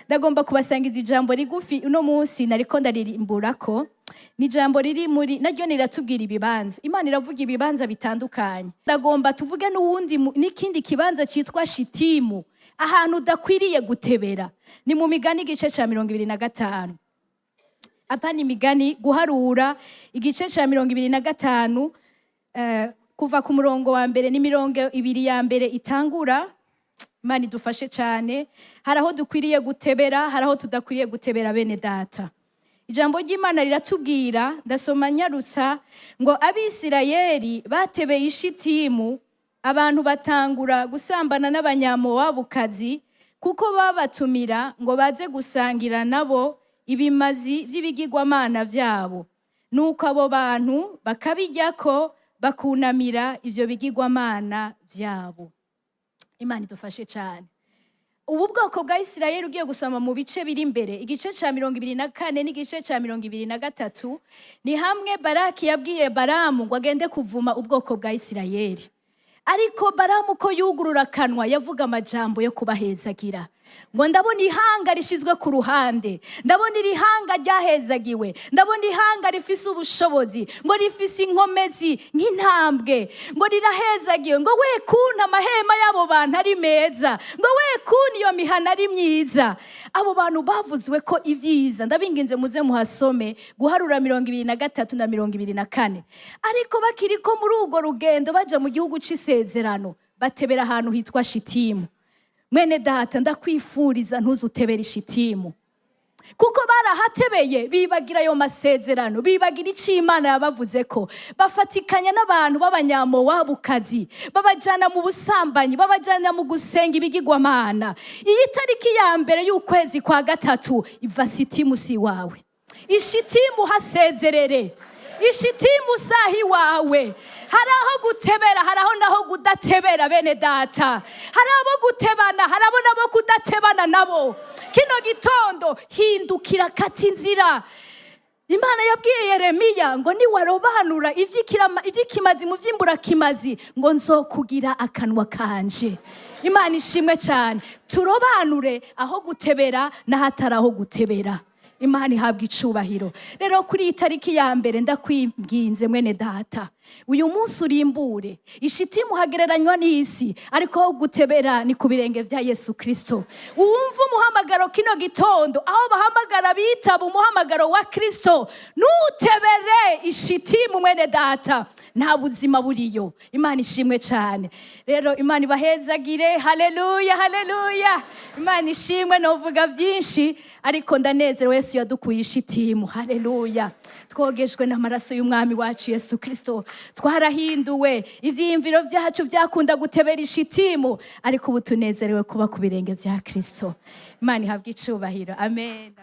Ndagomba kubasangiza ijambo rigufi uno munsi nariko ndaririmburako. Ni ijambo riri muri naryo riratubwira ibibanza. Imana iravuga ibibanza bitandukanye. Ndagomba tuvuge n'uwundi n'ikindi kibanza cyitwa Shitimu, ahantu udakwiriye gutebera. Ni mu Migani igice ca 25. Apana Imigani, Guharura igice ca 25, kuva ku murongo wa mbere, ni 20 ya mbere itangura. Imana idufashe cyane. Hari aho dukwiriye gutebera, hari aho tudakwiriye gutebera, bene data. Ijambo ry'Imana riratubwira, ndasoma nyarutsa, ngo Abisirayeli batebeye Ishitimu, abantu batangura gusambana n'Abanyamowabukazi, kuko babatumira ngo baze gusangira nabo ibimazi by'ibigirwamana byabo. Nuko abo bantu bakabiryako, bakunamira ivyo bigirwamana byabo. Imana idufashe cyane. Ubu bwoko bwa Isirayeli, ugiye gusoma mu bice biri imbere, igice cya 24 n'igice cya 23, ni hamwe Baraki yabwiye Baramu ngo agende kuvuma ubwoko bwa Isirayeli. Ariko Baramu ko yugurura akanwa, yavuga amajambo yo kubahezagira, ngo ndabona ihanga rishizwe ku ruhande, ndabona iri hanga ryahezagiwe, ndabona ihanga rifise ubushobozi, ngo rifise inkomezi nk'intambwe, ngo rirahezagiwe, ngo we kuntu amahema y'abo bantu ari meza, ngo we kuntu iyo mihana ari myiza. Abo bantu bavuzwe ko ibyiza. Ndabinginze muze muhasome, Guharura 23 na 24. Ariko bakiri ko muri urwo rugendo baja mu gihugu c'isezerano, batebera ahantu hitwa Shitimu. Mwene data, ndakwifuriza ntuzutebere Ishitimu, kuko barahatebeye, bibagira ayo masezerano, bibagira icyo Imana yabavuze ko, bafatikanya n'abantu b'Abanyamowabukazi, babajyana mu busambanyi, babajyana mu gusenga ibigirwamana. Iyi tariki ya mbere y'ukwezi kwa gatatu, iva Sitimu si iwawe. Ishitimu hasezerere, Ishitimu saha iwawe. Hari aho gutebera, hari aho naho kudatebera, bene data. Hari abo gutebana, hari abo nabo kudatebana nabo. Kino gitondo hindukira, kata inzira. Imana yabwiye Yeremiya ngo niwarobanura iby'ikimazi mu by'imburakimazi, ngo nzokugira akanwa kanje. Imana ishimwe cyane. Turobanure aho gutebera n'ahatari aho gutebera. Imana ihabwa icubahiro. Rero kuri iyi tariki ya mbere, ndakwinginze mwene data, uyu munsi urimbure. Ishitimu hagereranywa n'isi, ariko aho gutebera ni ku birenge bya Yesu Kirisito. Wumva umuhamagaro kino gitondo, aho bahamagara bitaba umuhamagaro wa Kirisito. Ntutebere Ishitimu, mwene data, nta buzima buriyo. Imana ishimwe cyane. Rero Imana ibahezagire. Haleluya, haleluya, Imana ishimwe. Novuga byinshi, ariko ndanezerewe. Yesu yadukuye Ishitimu. Haleluya. Twogejwe n'amaraso y'Umwami wacu Yesu Kirisito, twarahinduwe. Ibyiyumviro byacu byakunda gutebera Ishitimu, ariko ubu tunezerewe kuba ku birenge bya Kirisito. Imana ihabwe icubahiro. Amen.